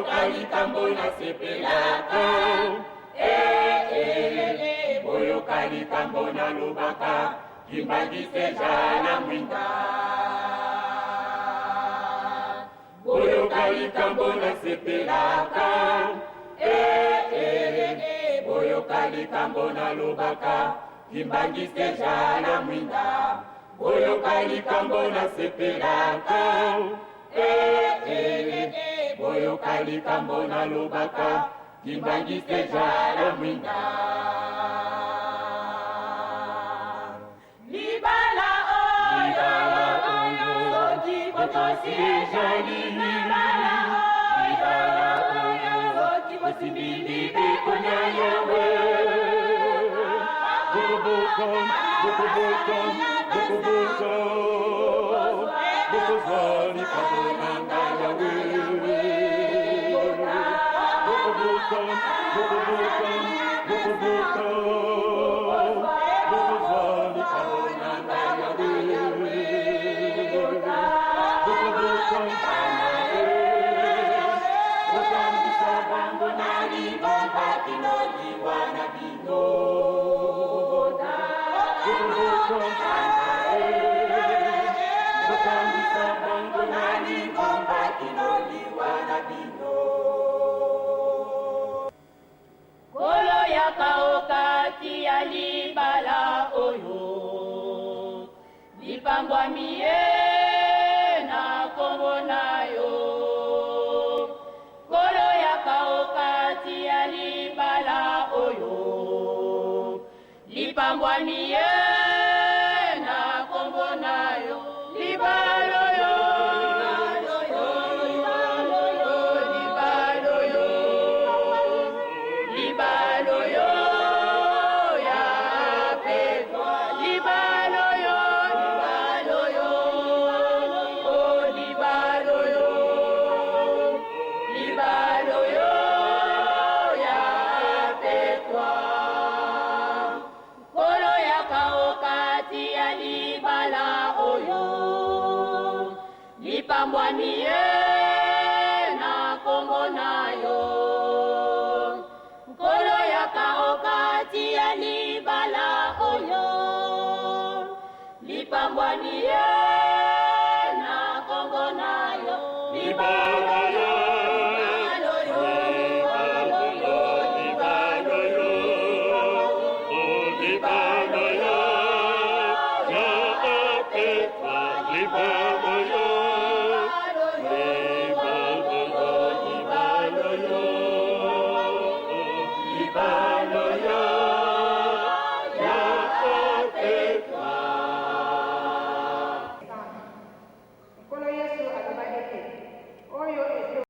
Boyoka likambo nasepelaka, eh, eh, boyoka likambo nalobaka, Kimbanguiste na mwinda. Boyoka likambo nasepelaka, eh, eh, boyoka likambo nalobaka, Kimbanguiste na mwinda. Boyoka likambo nasepelaka, eh, eh, boyoka likambo nalobaka, Kimbanguiste na mwinda. Libala oyo, Libala oyo, soki botosi ezali. Libala oyo, Libala oyo, soki bosimbi mibeko na Yawe. Bokobota, bokobota, bokobota, bokozwa likambo na ngai Yawe. Bokobota, bokobota, bokobota, bokozwa likambo na ngai Yawe. Bokobota, botambwisa bango na lingomba kino liwa na bino. Bokobota, botambwisa bango na lingomba kino liwa na bino. Nkolo yaka okati ya libala oyo, lipambwami ye na nkombo na yo. Nkolo yaka okati ya libala oyo, lipambwami ye na nkombo na yo. Libala oyo, libala oyo, libala oyo ya petwa. Libala oyo, libala oyo, oh, libala oyo, libala oyo ya petwa. Nkolo yaka okati ya libala oyo, lipambwami ye na nkombo na yo. Nkolo yaka okati ya libala oyo, lipambwami ye na nkombo na yo. Libala oyo, Libala oyo, libala oyo, oh, libala oyo ya petwa. Libala oyo, libala oyo, libala oyo, libala oyo.